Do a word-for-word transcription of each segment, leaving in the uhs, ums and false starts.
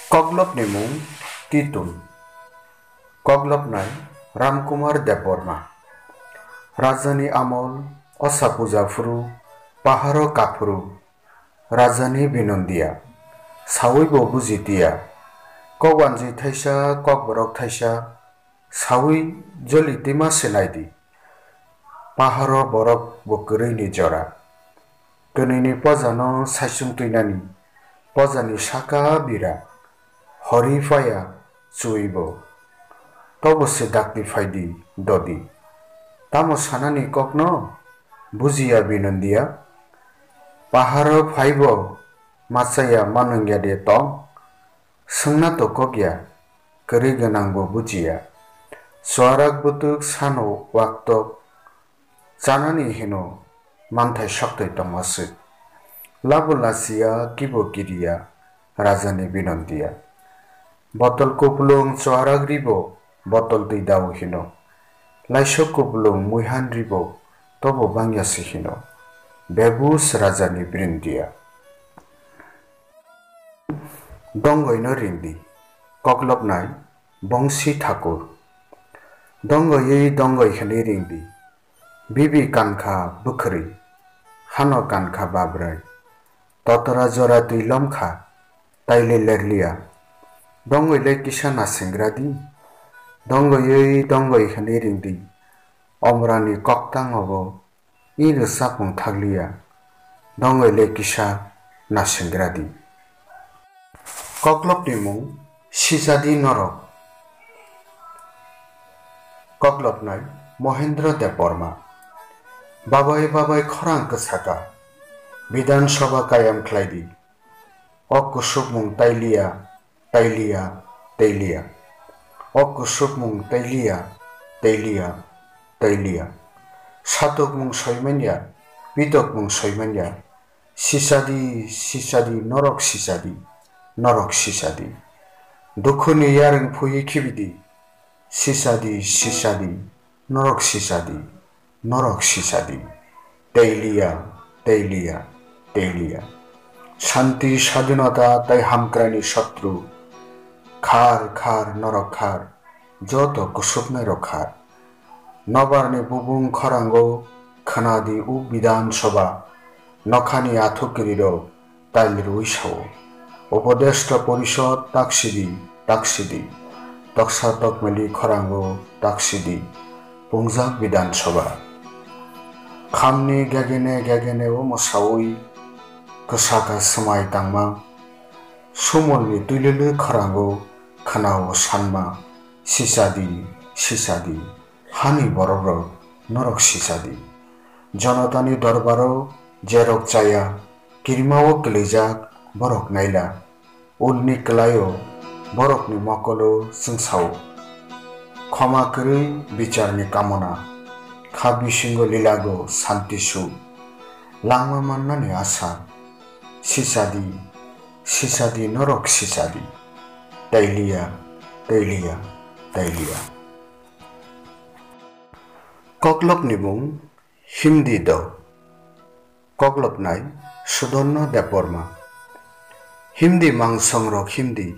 Koklopni mung Titul. Koklopnai Ramkumar Debbarma. Rajani amol, osa puja phuru, paharo kaphuru, rajani binondia, sawi bo buji tiya. Kok wanjwi thaisa, kok borok thaisa, sawi joli twima se naidi. Paharo borok bo kwrwini jora. Kwnwini pojano saichung twinani, pojani saka bira, hori phaya chuwi bo. Tobo se dakti phaidi dodi. Tamo sanani kokno bujiya binondia. Paharo phaibo machaya manwngya de tong. Swngna to kokya, kwrwi gwnangbo bujiya. Chuarak bwtwk sano waktok, chanani hino manthai soktwi tongma swk. Labo lachiya, kibo kiriya, rajani binondiya. Botol kupulung chuarak ribo, botol twi dao hino. Laisok kupulung muihan ribo, tobo bangya se hino. Bebus rajani brindiya. Dongoino ringdi. Koklopnai Bongsi Thakur. Dongoiwi dongoi hwnwi ringdi. Bibi kankha bwkhwrwi, hano kankha babrai. Totora jora twi lomkha, taile lerliya. Dongoile kisa nasingradi. Dongoiwi dongoi hwnwi ringdi. Omrani koktangobo Iro sapung thakliya, dongoi le kisa nasingradi. Koklopni mung Sijadi Norok. Koklopnai Mohendro Debbarma. Babai babai khorang kwsaka, Bidhan Sabha kayam khlaidi. O kusupmung tailiya, tailiya, tailiya. O kusupmung tailiya, tailiya, tailiya. Satokmung soimanya, pitokmung soimanya. Sisadi, sisadi, norok sisadi, norok sisadi. Dukhuni yarwng phuiwi khibidi. Sisadi, sisadi, norok sisadi, norok sisadi. Teiliya, teiliya, teiliya. Shanti, sadhinota tai hamkraini sotru. Khar, khar, norok khar. Joto kusupnairok khar. Nobarni bubung khorango khwnadi o Bidhan Sabha. Nokhani athukiriro tailrwi sao. Upadeshta Porishod taksidi, taksidi. Toksa tokmili khorango taksidi. Pungjak Bidhan Sabha. Khamni gegene gegene o mwsawi kwsaka swmai tangma. Sumolni twilwlwi khorango khwnao sanma. Sisadi, sisadi. Hani borokrok norok sisadi. Jonotani dorbaro jerok chaya, kirimao kwlwijak borok naila. Ulni kwlaio borokni mokolo chwngsao. Khoma kwrwi bicharni kamona, kha bisingo lilago santi su. Langma mannani asa. Sisadi, sisadi norok sisadi. Tailiya, tailiya, tailiya. Koklopni mung Himdi do. Koklopnai Sudorno Debbarma. Himdi mangsongrok himdi,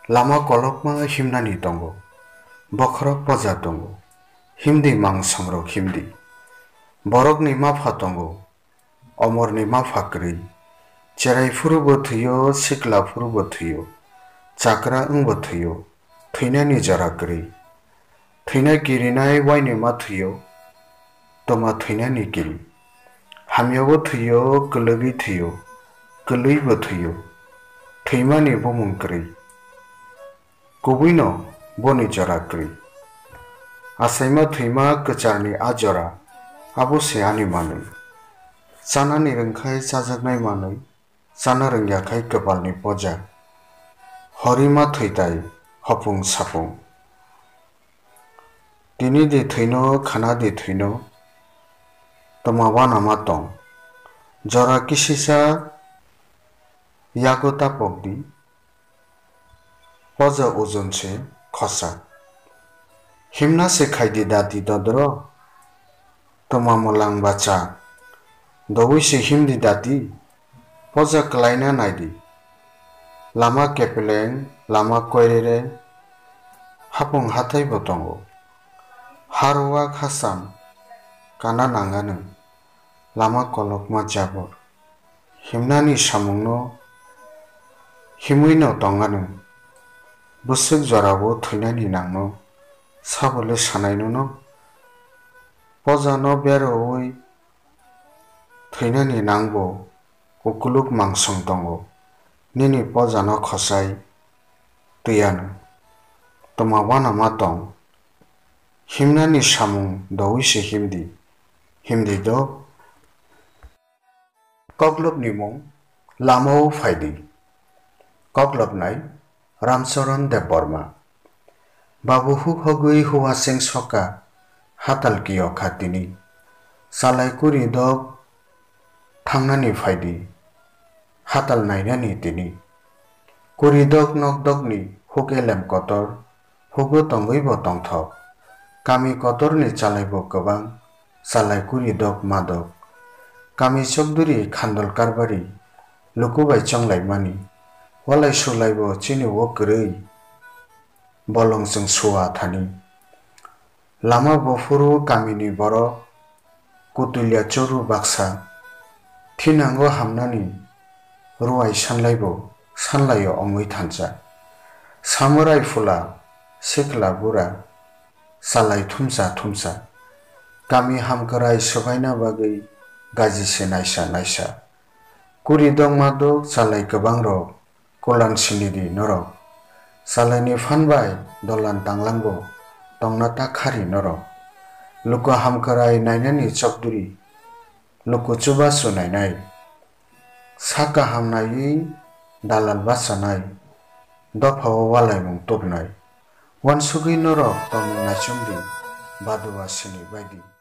lama kolokma himnani tongo. Bokhorok poja tongo. Himdi mangsongrok himdi. Borokni mapha tongo. Omorni mapha kwrwi. Cherai phurubo thwio, sikla phurubo thwio. Chakra wngbo thwio. Thwinani jora kwrwi. Thwina kirinai wainwi ma thwio, twma thwinani kiri. Hamyabo thwio, kwlwgwi thwio, kwlwibo thwio. Thwimani bumung kwrwi. Kubuino boni jora kwrwi. Achaima thwima kwcharni a jora, abo se ani manwi. Chanani rwngkhai chajaknai manwi. Chana rwngya khai kwpalni poja. Horima thwitai hopung sapung. Tini di thwino, khana di thwino, twma wana ma tong. Jora kisisa yago tapok di. Poja ojon se khosa. Himna se khaidi dati dodro. Twma mwlang bacha. Dowi se himdi dati. Poja kwlaina naidi. Lama kepeleng, lama koirere, hapung hathai bo tongo. Haruwak hacham kana nangano, lama kolokma jabor. Himnani samungno himwino tongano, bwswk jorao thwinani nangno sabole sanai nono? Pojano berowi thwinani nangbo kukuluk mangsong tongo, nini pojano khosai twi ano. Twma uanama tong, himnani samung doui se himdi, himdi do. Koklopni mung, Lamao phaidi. Koklopnai, Ramcharan Debbarma. Babu hukhogwi huwaseng soka, hatal kiyokha tini. Chalai kuri dok thangnani phaidi, hatal nainani tini. Kuri dok nok dokni huk elem kotor, hugo tongwi bo tongthok. Kami kotorni chalai bo kwbang, chalai kuri dok ma dok. Kami chokduri khandol karbari, luku bai chonglaimani. Walai sulai bo chini o kwrwi, bolong chwng sua thani. Lama bophuru kamini borok, kutulia choru baksa, thinango hamnani ruai sanlaibo sanlaio ongwi thansa. Samurai phula, sikla bura, chalai thumsa thumsa. Kami hamkwrai swbaina bagwi gaji se naisa naisa. Kuri dok ma dok chalai kwbang rok, kulan sinidi norok. Chalaini phan bai dolan tanglang bo tongna ta khari norok. Luku hamkwrai nainani chokduri, luku chubachu nainai. Sa kaham naiwi dalal bachanai, dophao walaimung tubnai. Uansugwi norok tongmung naichomdi, baduwa sini baidi.